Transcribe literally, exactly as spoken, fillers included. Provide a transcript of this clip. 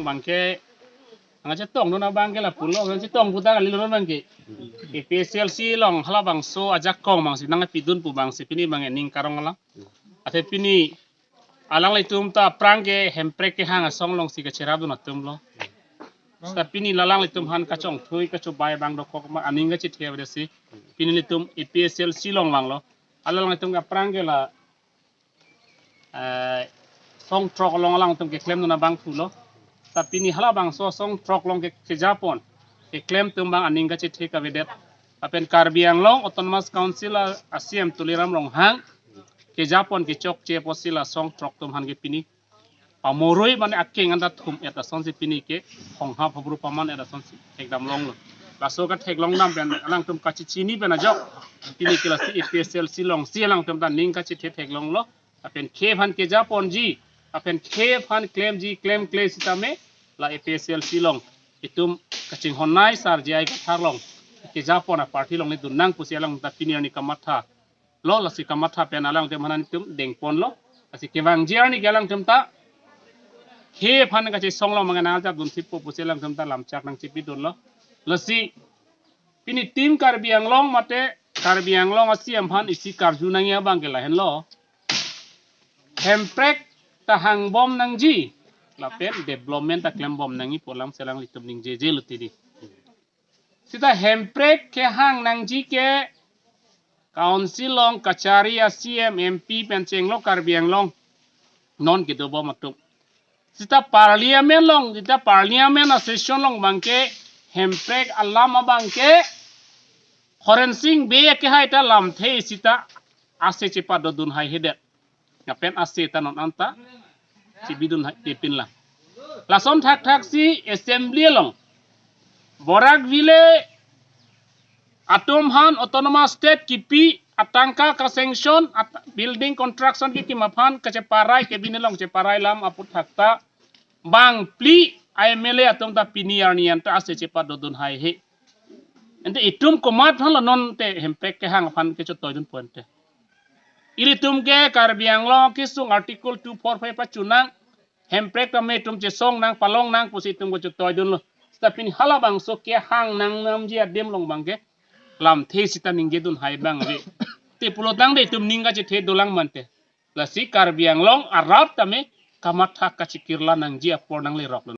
Abangke, nangchetongdun abangke lapulo, nangchetong puta kali lo abangke. A P H L C along halabangso ajakong abangsi nangpidun pu abangsi pini abang ening karong alang. Athe pini alanglitum ta aphrang ke Hemprek kehang asong alongsi kacherapdun atumlo. Seta pini la alanglitum aphan kachongthui kachobai abang dokok ma aning kachethe avedetsi pini ilitum A P H L C along vanglo. Alanglitum ke aphrang ke la, eh, song throk along alangtum keklemdun abang thulo. Ta pini halabangso song throk along ke kejapon keklem atum abang aning kachethe kavedet. Lapen Karbi Anglong Autonomous Council a, a C E M Tuliram Ronghang kejapon kechokche apotsi la song throk atum aphan ke pini pamoroi mane akeng anta thum-et asonsi pini ke honghap habru paman-et asonsi thekdam longlo. Laso katheklongdam pen alangtum kachechini pen ajok pini ke lasi A P H L C alongsi alangtum ta ning kachethe theklonglo. Lapen khei aphan kejaponji, lapen khei aphan klemji, klemkle sitame la A P H L C along itum kachinghon nei sar J I Kathar along kejapon a party along nidun nang pusi alang ta pini arni kamatha lo, lasi kamatha pen alangtum aphan itum dengponlo. Lasi kevangji arni ke alangtum ta khei aphan kachesonglo, mangan nangchapdun thippo pusi alangtum ta lamchak nangchepidunlo. Lasi pini Team Karbi Anglong mate Karbi Anglong a C E M aphan isi karju nangji abangke lahenlo. Hemprek ta hangbom nangji, lapen development ta klembom nangji pu alamsi alanglitum ningjejelo tidi. Seta Hemprek kehang nangji ke Council along kachari a C E M, M P pen chenglo Karbi Anglong non kedobom atum. Seta Parliament along, seta Parliament a session along abangke Hemprek alam abangke Horensing Bey akehai ta lamthe seta ase chepadodun haihedet. Lapen ase ta non anta chebidun hai tepin la. Lason thakthaksi Assembly along Barak Valley atum aphan Autonomous State kipi atangka ka-sanction at building construction kekim aphan kacheparai, cabinet along cheparai lam aphuthak ta bangphli a M L A atum ta pini arni anta ase chepadodun haihe. Ante itum komat aphan lo non te Hemprek kehang aphan kechetoidunpo ante? Ilitum ke Karbi Anglong kesung Article two four five pachunang, Hemprek tame itum chesong nang, palong nang pusi itum kechetoidunlo. Seta pini halabangso kehang nangnamji adim along abangke lamthe seta ningjedun hai abang ave. Te pulotangte itum ning kachethe dolang ma ante? Lasi Karbi Anglong arat tame kamatha kachekirla nangji apor nangleroklo.